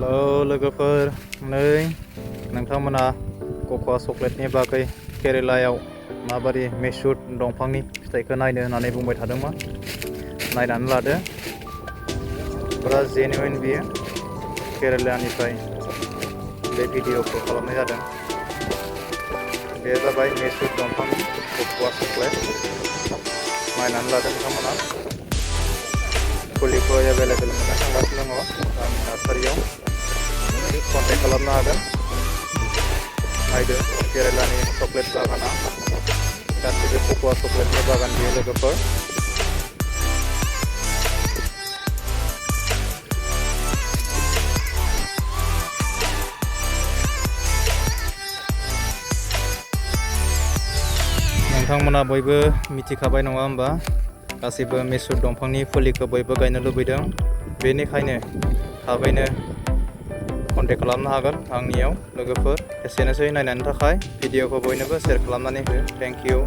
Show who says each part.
Speaker 1: Hello लोगोफोर, नै नोंथांमोना कक'आ चक्लेटनि बागै केरेलायाव माबादि मेसुद दंफांनि फिथाइखौ नायनो होननानै बुंबाय थादोंमोन। नायनानै लादो, फुरा जेनुइन बियो। केरेलानिफ्राय बे भिडिअखौ खालामनाय जादों। बे जाबाय मेसुद दंफांनि कक'आ चक्लेट। नायनानै लादो नोंथांमोना। फुलिखौ एभेलेबेल मोननो थांगासिनो दङ आंनि नार्सारियाव। कन्टेक्ट खालामनो हागोन। नायदो, केरेलानि चक्लेट बागाना गासिबो कक'आ चक्लेटनि बागान बियो लोगोफोर। नोंथांमोना बयबो मिथिखाबाय नङा होमबा? गासैबो मेसुद दंफांनि फुलिखौ बयबो गायनो लुबैदों। बेनिखायनो थाबैनो कन्टेक्ट खालामनो हागोन आंनियाव लोगोफोर। एसेनोसै नायनायनि थाखाय। भिडिअखौ बयनोबो शेयार खालामनानै हो। Thank you.